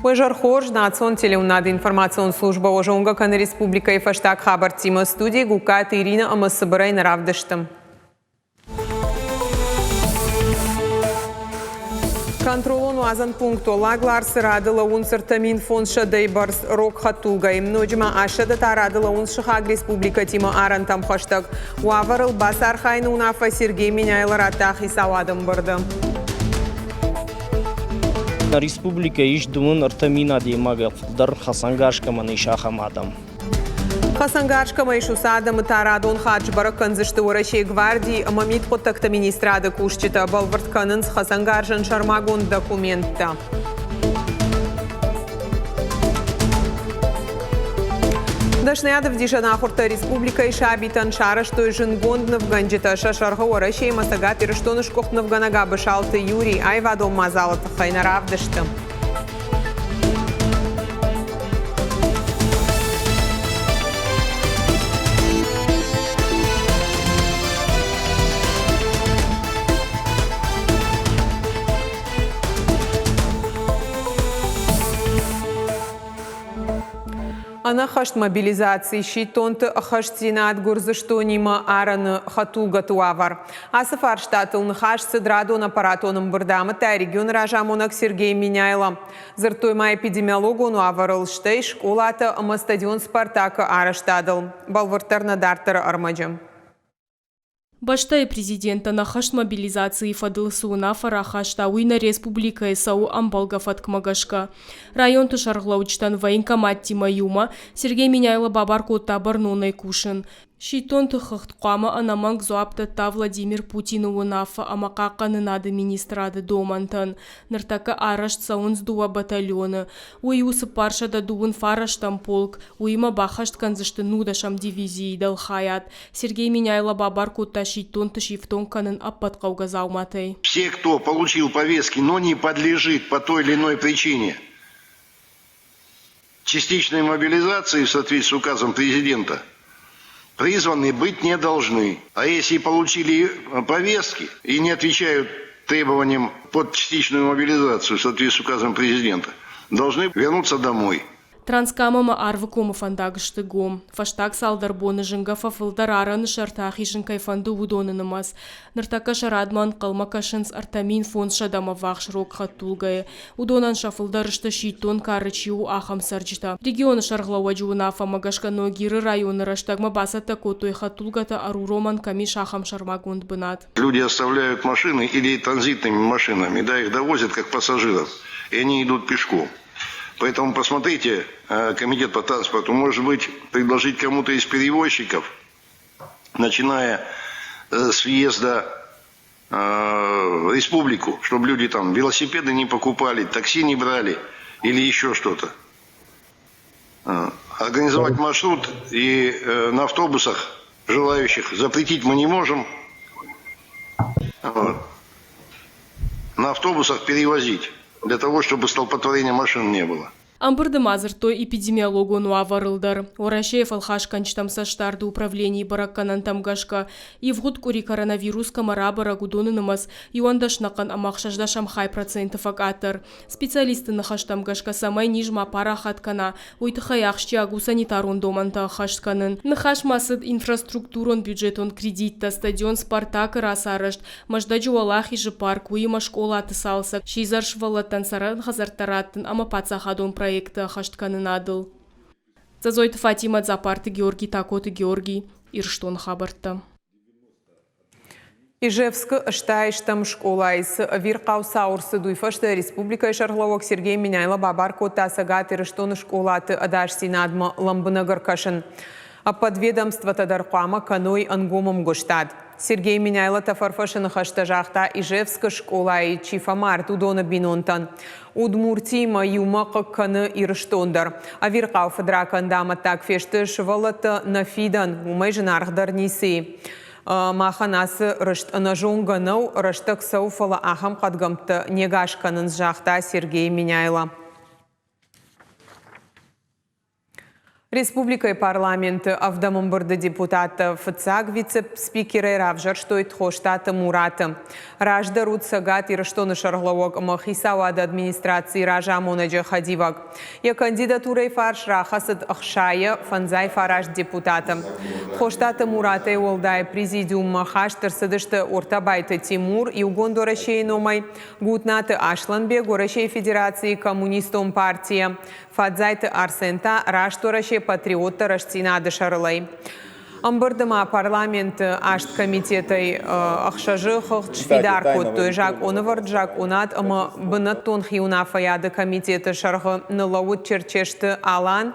Уе зӕр хорз, национ телеуынынады информацион службӕ уӕ зонгӕ кӕны республикӕйы фӕстаг хабӕрттимӕ. Студийы Гугкаты Иринӕ ӕмӕ цыбырӕй нӕ равдысты. Контролон уадзӕн пункт Олаг Ларсы рады лӕууынц 3500-ӕй бӕрц рог хӕдтулгӕйы. Ноджы ма 800 та рады лӕууынц сыхаг республикӕтимӕ арӕнтӕм хӕстӕг. Уавӕрыл бацархайыны уынаффӕ Сергей Меняйло радта хицауады ӕмбырды. Нӕ республикӕйы ис дыууын 3000 адӕймагӕй фылдӕр хӕцӕнгарз кӕмӕн ис, ахӕм адӕм. Хӕцӕнгарз кӕмӕ ис, уыцы адӕмы та радон хатт сбӕрӕг кӕндзысты Уӕрӕсейы гвардийы ӕмӕ мидхъуыддӕгты министрады кусджытӕ. Бӕлвырд кӕнынц хӕцӕнгарзӕн сӕрмагонд документтӕ. Дӕсныйад ӕвдисӕн ахуыртӕ республикӕйы сабитӕн сарӕзтой зындгонд нывгӕнджытӕ. Сӕ сӕргъы Уӕрӕсейы ӕмӕ Цӕгат Ирыстоны сгуыхт нывгӕнӕг Абысалты Юрий аивадон мадзалы тыххӕй нӕ равдысты. Ӕнӕххӕст мобилизаци сидтонты ӕххӕстдзинад Гуырдзыстонимӕ арӕны хӕдтулгӕты уавӕр. Ацы фарстатыл ныхас цыд радон аппаратон ӕмбырды, амыдта регионы разамонӕг Сергей Меняйло. Дзырдтой ма эпидемиологон уавӕрыл, стӕй скъолатӕ ӕмӕ стадион «Спартак»-ы арӕзтадыл. Бӕлвырддӕр нӕ дарддӕры ӕрмӕджы. Бӕстӕйы президент ӕнӕххӕст мобилизацийы фӕдыл цы уынаффӕ рахаста, уый нӕ республикӕйы цӕуы ӕмбӕлгӕ фӕткмӕ гӕсгӕ. Районты сӕргълӕуджытӕн военкоматтимӕ иумӕ Сергей Меняйло бабар кодта бӕрнонӕй кусын. Сидтонты хыгъд хъуамӕ ӕнӕмӕнг дзуапп дӕтта Владимир Путины уынаффӕ ӕмӕ Хъахъхъӕнынады министрады домӕнтӕн. Ныртӕккӕ арӕзт цӕуынц дыууӕ батальоны. Уый у 429-ӕм полк, уыимӕ баххӕст кӕндзысты нудӕсӕм дивизийы дӕлхайад. Сергей Меняйло бабар кодта сидтонты сифтонг кӕнын ӕппӕт хъӕугӕ дзауматӕй. Все, кто получил повестки, но не подлежит по той или иной причине частичной мобилизации в соответствии с указом президента, призваны быть не должны. А если получили повестки и не отвечают требованиям под частичную мобилизацию в соответствии с указом президента, должны вернуться домой. Транскам ӕмӕ Арвыкомы фӕндаг сты гом. Фӕстаг цалдӕр боны зынгӕ фӕфылдӕр арӕны сӕрты ахизын кӕй фӕнды, уыдоны нымӕц. Ныртӕккӕ сӕ радмӕ ӕнхъӕлмӕ кӕсынц 3500-ӕм ӕввахс рог хӕдтулгӕйы. Уыдонӕн сӕ фылдӕр сты сидтон кары чи у, ахӕм цӕрджытӕ. Регионы сӕргълӕууӕджы уынаффӕмӕ гӕсгӕ Ногиры районы рӕстӕгмӕ бацӕттӕ кодтой хӕдтулгӕтӕ ӕруромӕн кӕм ис, ахӕм сӕрмагонд бынат. Люди оставляют машины или транзитными машинами, да, их довозят как пассажиров, и они идут пешком. Поэтому посмотрите, комитет по транспорту, может быть, предложить кому-то из перевозчиков, начиная с въезда в республику, чтобы люди там велосипеды не покупали, такси не брали или еще что-то. Организовать маршрут и на автобусах желающих запретить мы не можем. На автобусах перевозить для того, чтобы столпотворения машин не было. Ӕмбырды ма дзырдтой эпидемиологон уавӕрыл дӕр. Уӕрӕсейы фӕлхасгӕнджытӕм цӕстдарды управленийы бӕрӕггӕнӕнтӕм гӕсгӕ, ивгъуыд къуыри коронавирус кӕмӕ рабӕрӕг, уыдоны нымӕц 11 ӕнӕхъӕн ӕмӕ 60 хай проценты фӕкъаддӕр. Специалистты ныхӕстӕм гӕсгӕ, цӕмӕй низ ма парахат кӕна, уый тыххӕй ахсджиаг у санитарон домӕнтӕ ӕххӕст кӕнын. Ныхас ма цыд инфраструктурон бюджетон кредиттӕ, стадион «Спартак»-ы рацарӕзт, Мӕздӕджы Уӕлахизы парк, уыимӕ скъолаты цалцӕг, сидзӕр сывӕллӕттӕн цӕрӕн хӕдзӕрттӕ раттын ӕмӕ паддзахадон проектты ӕххӕсткӕнынадыл. Дзӕдзойты Фатимӕ, Дзапарты Георги, Такоты Георги, Ирыстоны хабӕрттӕ. Ижевскы ӕстайстӕм скъолайы цы ӕвирхъау цау ӕрцыд, уый фӕстӕ республикӕйы сӕргълӕууӕг Сергей Меняйло бабар кодта Цӕгат Ирыстоны скъолаты ӕдасдзинадмӕ лӕмбынӕг ӕркӕсын. Ӕппӕт ведомствотӕ дӕр хъуамӕ кӕной ӕнгом ӕмгуыстад. Сергей Меняйло тӕфӕрфӕсы ныхӕстӕ загъта Ижевскы скъолайы чи фӕмард, уыдоны бинонтӕн. Удмуртиимӕ иумӕ хъыг кӕны Ирыстон дӕр. Ӕвирхъау фыдракӕнды амӕттаг фесты сывӕллӕттӕ нӕ фидӕн, уымӕй зынаргъдӕр ницы и. Махӕн ацы рыст ӕнӕзонгӕ нӕу, рӕстӕг цӕуы, фӕлӕ ахӕм хъӕдгӕмттӕ не гас кӕнынц, загъта Сергей Меняйло. Республикӕйы парламенты ӕвдӕм ӕмбырды депутаттӕ фыццаг вице-спикерӕй равзӕрстой Тхостаты Мураты. Раздӕр уыд Цӕгат Ирыстоны сӕргълӕууӕг ӕмӕ хицауады администрацийы разамонӕджы хӕдивӕг. Йӕ кандидатурӕйы фарс рахӕцыд 69 депутаты. Тхостаты Муратӕй уӕлдай президиуммӕ хаст ӕрцыдысты Ортабайты Тимур, Иугонд Уӕрӕсейы номӕй, Гутнаты Аслӕнбег, Уӕрӕсейы Федерацийы Коммунистон партийӕ, Фадзайты Арсен та Раст Уӕрӕсе патриоттӕ рӕстдзинады сӕрылӕй. Ӕмбырды ма парламенты аст комитетӕй ӕхсӕзы хыгъд сфидар кодтой закъонӕвӕрд, закъонад ӕмӕ бынӕттон хиуынаффӕйады комитеты сӕргъы ныллӕууыд Черчесты Алан.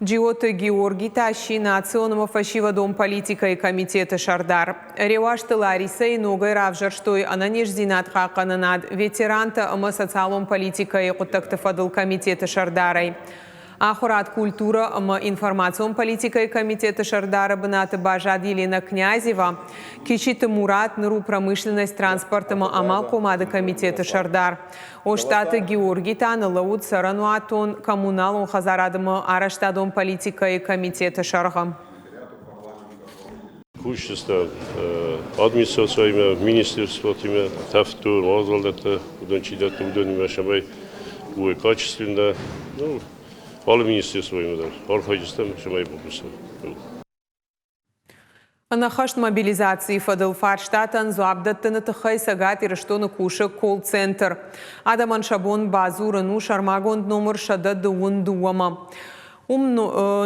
Джиоты Георги та сси национ ӕмӕ фӕсивӕдон политикӕйы комитеты сӕрдар. Реуазты Ларисӕйы ногӕй равзӕрстой ӕнӕниздзинад хъахъхъӕнынад, ветерантӕ ӕмӕ социалон политикӕйы хъуыддӕгты фӕдыл комитеты сӕрдарӕй. Ахуырад, культурӕ ӕмӕ информацион политикӕйы комитеты сӕрдары бынаты баззад Елена Князева. Кичиты Мурат ныр у промышленность, транспорт ӕмӕ амалхъомады комитеты сӕрдар. Остъаты Георги та ныллӕууыд цӕрӕнуатон, коммуналон хӕдзарад ӕмӕ арӕзтадон политикӕйы комитеты сӕргъы. Кусджытӕ администрацияимӕ, министерствотимӕ, тӕфты мадзӕлттӕ, уыдон чи дӕтты, уыдонимӕ цӕмӕй уой качественно. Ну, алы министерствоимӕ дӕр архайджытӕм цӕмӕй бакусӕм. Ӕнӕххӕст мобилизацийы фӕдыл фарстатӕн дзуапп дӕттыны тыххӕй Цӕгат Ирыстоны кусы колл-центр. Адӕмӕн сӕ бон бадзурын у сӕрмагонд номыр 122-мӕ. Уым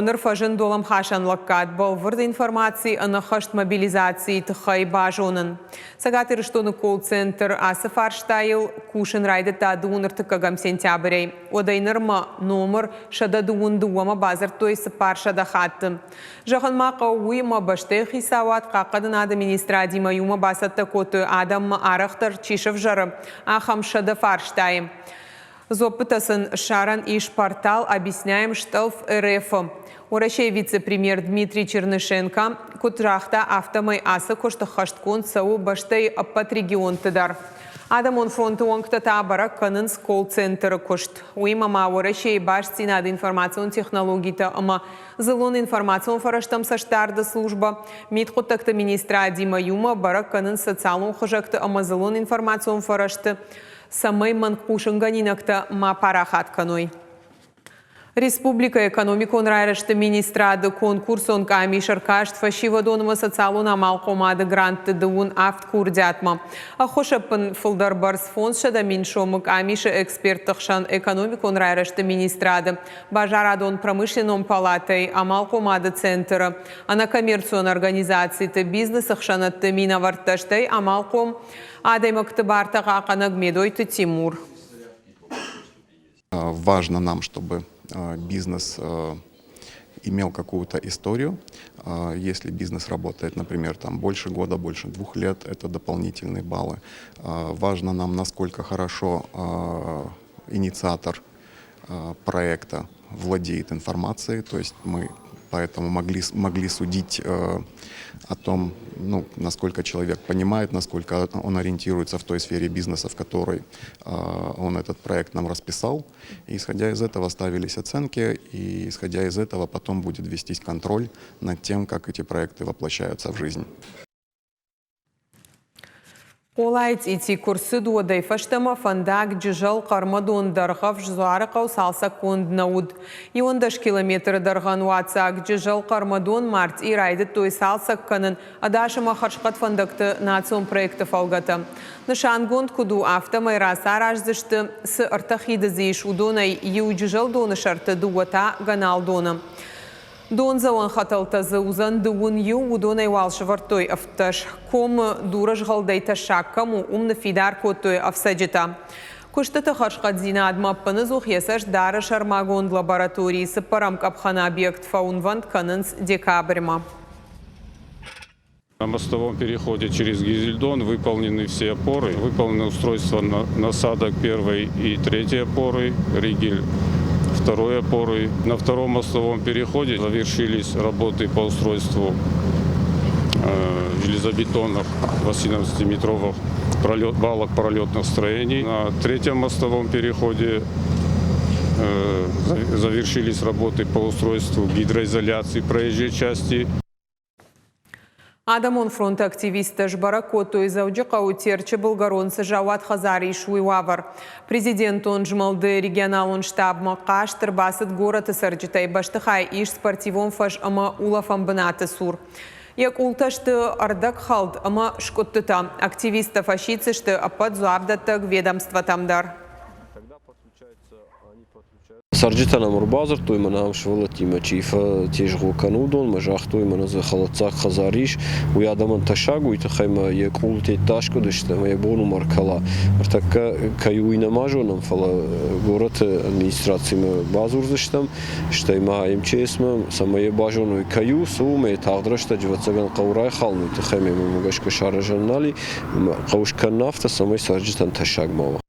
ныр фӕзынд уӕлӕмхасӕн лӕггад бӕлвырд информаци ӕнӕххӕст мобилизацийы тыххӕй базонын. Цӕгат Ирыстоны колл-центр ацы фарстайыл кусын райдыдта дыууын ӕртыккӕгӕм сентябрӕй. Уӕдӕй нырмӕ номыр 122-мӕ бадзырдтой 400 хатты. Зӕгъын ма хъӕуы уый, ӕмӕ бӕстӕйы хицауад хъахъхъӕнынады министрадимӕ иумӕ бацӕттӕ кодтой адӕммӕ арӕхдӕр чи сӕвзӕры, ахӕм 100 фарстайы. Дзуӕппытӕ сын ссарӕн ис портал Объясняем стъӕлф РФ-ы. Уӕрӕсейы вице-премьер Дмитрий Чернышенко куыд загъта, афтӕмӕй ацы куыст ӕххӕстгонд цӕуы бӕстӕйы ӕппӕт регионты дӕр. Адӕмон фронты уӕнгтӕ та бӕрӕг кӕнынц колл-центры куыст. Уыимӕ ма Уӕрӕсейы бастдзинады информацион технологитӕ ӕмӕ дзыллон информацион фӕрӕзтӕм цӕстдарды службӕ, мидхъуыддӕгты министрадимӕ иумӕ бӕрӕг кӕнынц социалон хызӕгты ӕмӕ дзыллон информацион фӕрӕзты цӕмӕй мӕнг хъусынгӕнинӕгтӕ ма парахат кӕной. Республикӕйы экономикон райрӕзты министрады конкурсон къамис ӕркаст фӕсивӕдон ӕмӕ социалон амалхъомады грантты 37 курдиатмӕ. Ӕххуыс ӕппын фылдӕр бӕрц 500 000 сомы къамисы экспертты хсӕн экономикон райрӕзты министрады, базарадон-промышленнон палатӕйы, амалхъомады центры, ӕнӕкоммерцион организациты, бизнесы хсӕнадты минӕвӕрттӕ, стӕй амалхъом адӕймӕгты бартӕ хъахъхъӕнӕг Медойты Тимур. Важно нам, чтобы бизнес имел какую-то историю. Если бизнес работает, например, там больше года, больше двух лет, это дополнительные баллы. Важно нам, насколько хорошо инициатор проекта владеет информацией, то есть мы поэтому могли судить о том, ну, насколько человек понимает, насколько он ориентируется в той сфере бизнеса, в которой он этот проект нам расписал. И, исходя из этого, ставились оценки, и, исходя из этого, потом будет вестись контроль над тем, как эти проекты воплощаются в жизнь. Хъолайы цъити куы рцыд, уӕдӕй фӕстӕмӕ фӕндаг Джызӕл Хъӕрмӕдон Дӕргъӕвс Дзуарыхъӕу цалцӕггонд нӕ уыд. 11 километры дӕргъӕн уаццаг Джызӕл Хъӕрмӕдон мартъи райдыдтой цалцӕг кӕнын ӕдас ӕмӕ хӕрзхъӕд фӕндӕгты национ проекты фӕлгӕты. Нысангонд куыд у, афтӕмӕй рацараздзысты, цы ӕртӕ хиды дзы ис, уыдонӕй иу Джызӕлдоны сӕрты, дыууӕ та Гӕналдоны. Дондзӕуӕн хӕтӕлтӕ дзы уыдзӕн 21, уыдонӕй уал сӕвӕрдтой 17. Комы дурызгъӕлдӕй тӕссаг кӕм у, уым ныффидар кодтой ӕфцӕджытӕ. Куыстыты хӕрзхъӕддзинадмӕ ӕппынӕдзух йӕ цӕст дары сӕрмагонд лабораторийы цыппӕрӕм къӕпхӕны объект фӕуынвӕнд кӕнынц декабрьмӕ. На мостовом переходе через Гизельдон выполнены все опоры. Выполнено устройство насадок первой и третьей опоры, ригель второй опоры. На втором мостовом переходе завершились работы по устройству железобетонных 18-метровых балок пролетных строений. На третьем мостовом переходе Завершились работы по устройству гидроизоляции проезжей части. Адӕмон фронты активисттӕ сбӕрӕг кодтой Дзӕуджыхъӕуы Терчы былгӕрон цы заууат хӕдзар ис, уый уавӕр. Президентон змӕлды регионалон штабмӕ хъаст ӕрбацыд горӕты цӕрджытӕй. Бӕстыхай ис спортивон фӕз ӕмӕ улӕфӕн бынаты цур. Йӕ къултӕ сты ӕрдӕгхӕлд ӕмӕ скъуыдтытӕ. Активисттӕ фӕсиддзысты ӕппӕт дзуапдӕттӕг ведомствотӕм дӕр. Цӕрджытӕ нӕм ӕрбадзырдтой, мӕнӕ ам сывӕллӕттимӕ чи фӕтезгъо кӕны, уыдонмӕ загътой, мӕнӕ дзы хӕлӕтдзаг хӕдзар ис, уый адӕмӕн тӕссаг у, уый тыххӕй ма йӕ къултӕ аскъуыдысты ӕмӕ йӕ бон уым ӕркӕла. Ныртӕккӕ кӕй уый нӕма зонӕм, фӕлӕ горӕты администрацимӕ бадзурдзыстӕм, стӕй ма МЧС-мӕ, цӕмӕй йӕ базоной, кӕй у, цы у, ӕмӕ йӕ тагъд рӕстӕджы, ӕвӕццӕгӕн, хъӕуы райхалын, уый тыххӕй мӕ гӕсгӕ саразӕн нал и, хъӕуы скӕнын афтӕ, цӕмӕй цӕрджытӕн тӕссаг ма уа.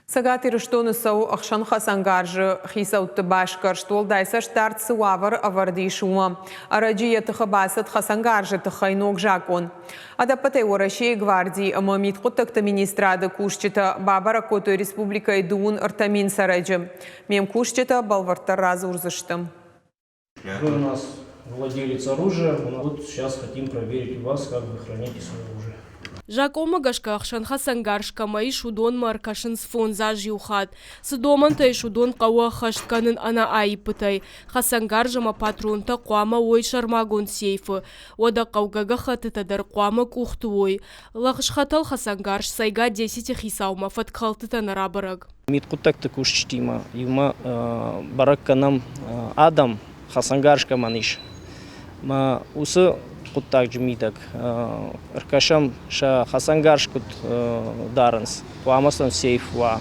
Цӕгат Ирыстоны цӕуы ӕхсӕнхӕцӕнгарзы хицӕутты басгӕрст, уӕлдай цӕстдард цы уавӕры ӕвӕрд ис, уымӕ. Ӕрӕджы йӕ тыхы бацыд хӕцӕнгарзы тыххӕй ног закъон. Ӕдӕппӕтӕй Уӕрӕсейы гвардийы ӕмӕ мидхъуыддӕгты министрады кусджытӕ бабӕрӕг кодтой республикӕйы 33 000 цӕрӕджы. Ме мкусджытӕ бӕлвырддӕр радзурдзысты. Вы у нас владелец оружия, вот сейчас хотим проверить у вас, как вы храните свое оружие. Закъонмӕ гӕсгӕ ӕхсӕнхӕцӕнгарз кӕмӕ ис, уыдонмӕ ӕркӕсынц фондз аз иу хатт. Цы домӕнтӕ ис, уыдон хъӕуы ӕххӕст кӕнын ӕнӕ аиппытӕй. Хӕцӕнгарз ӕмӕ патронтӕ хъуамӕ уой сӕрмагонд сейфы. Уӕдӕ хъӕугӕ гӕххӕттытӕ дӕр хъуамӕ къухты уой. Лӕгъзхӕтӕл хӕцӕнгарз сайгӕ десяти хицаумӕ фӕткхӕлдтытӕ нӕ рабӕрӕг. Мидхъуыддӕгты кусджытимӕ иумӕ бӕрӕг кӕнӕм адӕм, хӕцӕнгарз кӕмӕн ис. Мӕ уыцы хъуыддаджы мидӕг ӕркӕсӕм, сӕ хӕцӕнгарз куыд дарынц, хъуамӕ сын сейф уа,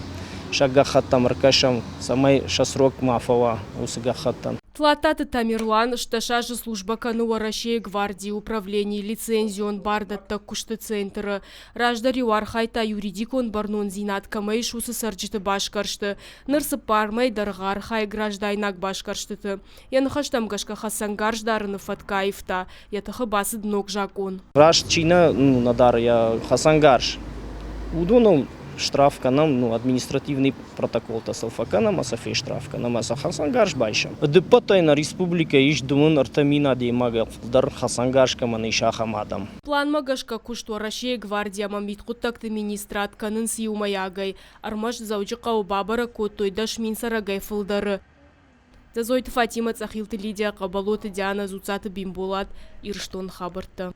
сӕ гӕххӕттӕм ӕркӕсӕм, цӕмӕй сӕ срок ма фӕуа уыцы гӕххӕттӕн. Тлаттаты Тамерлан 18 азы службӕ кӕны Уӕрӕсейы гвардийы управленийы лицензион бардӕттӕг куысты центры. Раздӕр-иу архайдта юридикон бӕрнондзинад кӕмӕ ис, уыцы цӕрджыты басгӕрсты. Ныр цыппар мӕй дӕргъы архайы граждайнаг басгӕрстыты. Йӕ ныхӕстӕм гӕсгӕ хӕцӕнгарз дарыны фӕтк аивта, йӕ тыхы бацыд ног закъон. Раст чи нӕ нӕ дары йӕ хӕцӕнгарз, уыдоныл штраф кӕнӕм, ну, административный протоколтӕ сыл фӕкӕнӕм ӕмӕ сӕ фештраф кӕнӕм ӕмӕ сӕ хӕцӕнгарз байсӕм. Ӕдыппӕтӕй нӕ республикӕйы ис 33 000 адӕймагӕй фылдӕр хӕцӕнгарз кӕмӕн ис, ахӕм адӕм. Планмӕ гӕсгӕ куыст Уӕрӕсейы гварди ӕмӕ мидхъуыддӕгты министрад кӕнынц иумӕйагӕй. Ӕрмӕст Дзӕуджыхъӕуы бабӕрӕг кодтой 10 000 цӕрӕгӕй фылдӕры. Дзӕзойты Фатимӕ, Цъӕхилты Лидия, Хъӕбӕлоты Диана, Дзуццаты Бимболат, Ирыстоны хабӕрттӕ.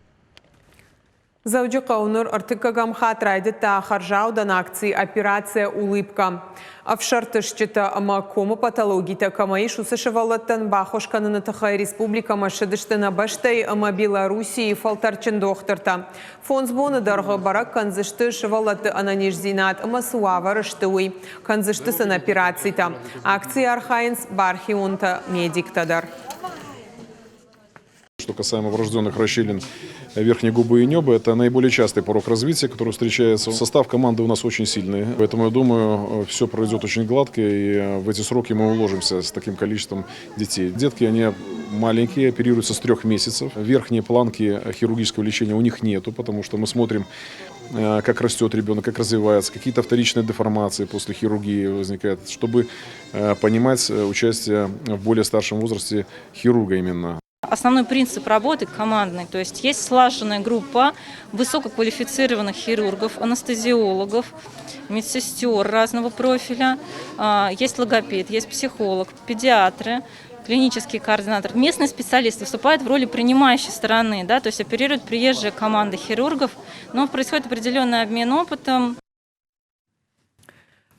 Дзӕуджыхъӕуы ныр ӕртыккӕгӕм хатт райдыдта хӕрзаудӕн акци «Операция Улыбка». Ӕфсӕрты стджытӕ ӕмӕ комы патологитӕ кӕмӕ ис, уыцы сывӕллӕттӕн баххуыс кӕныны тыххӕй республикӕмӕ ссыдысты нӕ бӕстӕйы ӕмӕ Белоруссийы фӕлтӕрдджын дохтыртӕ. Фондз боны дӕргъы бӕрӕг кӕндзысты сывӕллӕтты ӕнӕниздзинад ӕмӕ цы уавӕры сты, уый. Кӕндзысты сын операцитӕ. Акцийы архайынц бархионтӕ-медиктӕ дӕр. Что касаемо врожденных расщелин верхней губы и неба, это наиболее частый порок развития, который встречается. Состав команды у нас очень сильный, поэтому я думаю, все пройдет очень гладко, и в эти сроки мы уложимся с таким количеством детей. Детки, они маленькие, оперируются с 3 месяцев. Верхние планки хирургического лечения у них нету, потому что мы смотрим, как растет ребенок, как развивается, какие-то вторичные деформации после хирургии возникают, чтобы понимать участие в более старшем возрасте хирурга именно. Основной принцип работы командный, то есть есть слаженная группа высококвалифицированных хирургов, анестезиологов, медсестер разного профиля, есть логопед, есть психолог, педиатры, клинический координатор. Местный специалист выступает в роли принимающей стороны, да, то есть оперирует приезжая команда хирургов, но происходит определенный обмен опытом.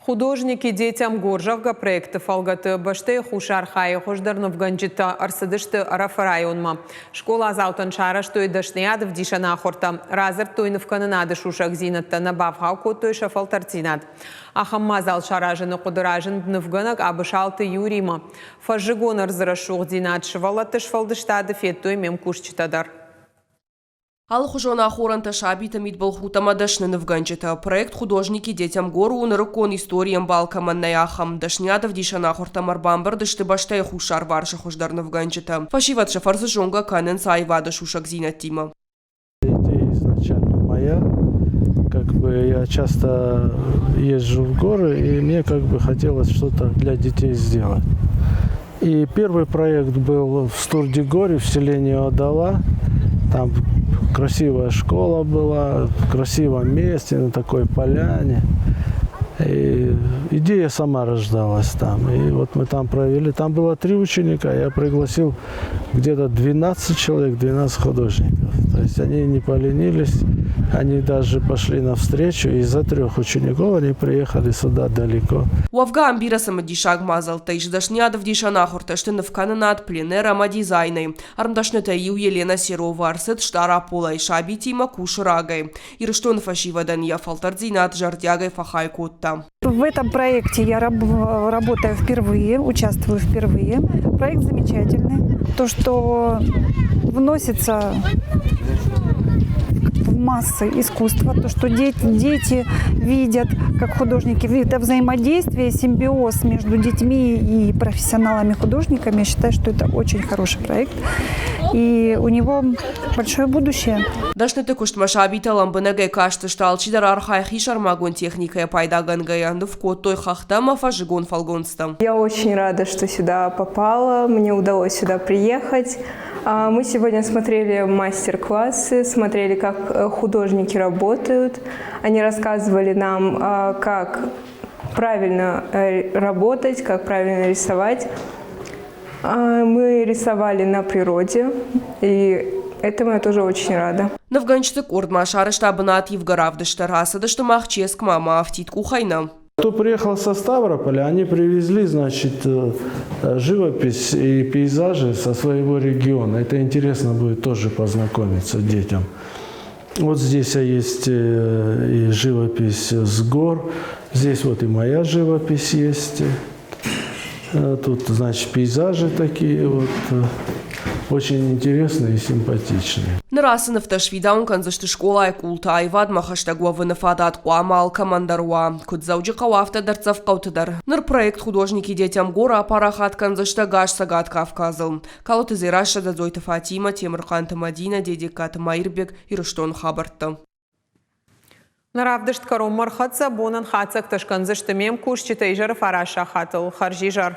Художники детям гор, зӕгъгӕ, проекты фӕлгӕты бӕстӕйы хуссар хайы хуыздӕр нывгӕнджытӕ ӕрцыдысты Ӕрӕфы районмӕ. Скъоладзаутӕн сарӕзтой дӕсныйад ӕвдисӕн ахуыртӕ, радзырдтой нывкӕнынады сусӕгдзинӕдтӕ, нӕ бавгъау кодтой сӕ фӕлтӕрддзинад. Ахӕм мадзал саразыны хъуыды разынд нывгӕнӕг Абысалты Юримӕ. Фӕззыгон ӕрдзы рӕсугъддзинад сывӕллӕтты сфӕлдыстады федтой ме мкусджытӕ дӕр. Алыхуызон ахорӕнтӕ сабиты мидбылхудт ӕмӕ дӕсны нывгӕнджытӕ. Проект «Художники детям гор» у нырыккон историйы ӕмбал кӕмӕн нӕй, ахӕм. Дӕсныйадӕвдисӕн ахуыртӕм ӕрбамбырд сты бӕстӕйы хуссарварсы хуыздӕр нывгӕнджытӕ. Фӕсивӕд сӕ фӕрцы зонгӕ кӕнынц аивады сусӕгдзинӕдтимӕ. Идея изначально моя, как бы я часто езжу в горы, и мне как бы хотелось что-то для детей сделать. И первый проект был в Стурдигоре, в селении Одала. Там красивая школа была, в красивом месте, на такой поляне. И идея сама рождалась там. И вот мы там провели. Там было три ученика, я пригласил где-то 12 человек, 12 художников. То есть они не поленились, они даже пошли навстречу, и за трех учеников они приехали сюда далеко. Уӕвгӕ ам бирӕ цымыдисаг мадзӕлттӕ ис дӕсныйад ӕвдисӕн ахуыртӕ сты нывкӕнынад, пленэр ӕмӕ дизайнӕй. Ӕрмдӕснытӕй иу Елена Серова ӕрцыд Стъараполӕй, сабитимӕ кусы рагӕй. Ирыстоны фӕсивӕдӕн йӕ фӕлтӕрддзинад зӕрдиагӕй фӕхай кодта. В этом проекте я работаю впервые, участвую впервые. Проект замечательный. То, что вносится в массы искусства, то, что дети, дети видят, как художники, это взаимодействие, симбиоз между детьми и профессионалами-художниками, я считаю, что это очень хороший проект. И у него большое будущее. Дӕсныты куыстмӕ сабитӕ лӕмбынӕгӕй кастысты, алчидӕр архайы хисӕрмагонд техникӕйӕ пайдагӕнгӕйӕ, ныв кодтой хӕхтӕ ӕмӕ фӕззыгон фӕлгонцтӕ. Я очень рада, что сюда попала, мне удалось сюда приехать. Мы сегодня смотрели мастер-классы, смотрели, как художники работают. Они рассказывали нам, как правильно работать, как правильно рисовать. Мы рисовали на природе, и этому я тоже очень рада. Нывгӕнджыты къорд ма сарӕзта бынат ивгӕ равдысты, рацыдысты Махческмӕ ӕмӕ афтид къухӕй нӕ. Кто приехал со Ставрополя, они привезли, значит, живопись и пейзажи со своего региона. Это интересно будет тоже познакомиться детям. Вот здесь есть и живопись с гор, здесь вот и моя живопись есть. Тут, значит, пейзажи такие вот, очень интересные и симпатичные. Ныр ацы нывтӕ сфидауын кӕндзысты скъолайы къулты аивадмӕ хӕстӕг уӕвыны фадат хъуамӕ алкӕмӕн дӕр уа, куыд Дзӕуджыхъӕуы, афтӕ дӕрддзӕф хъӕуты дӕр. Ныр проект «Художники детям гор» апарахат кӕндзысты ӕгас Цӕгат Кавказыл. Калоты Дзерассӕ, Дзодзойты Фатимӕ, Темырхъанты Мадинӕ, Дедегкаты Маирбег, Ирыстоны хабӕрттӕ. Нӕ равдыст кӕронмӕ ӕрхӕццӕ, бонӕн хатдзӕгтӕ скӕндзысты ме мкусджытӕ изӕры фараст сахатыл. Хӕрзизӕр!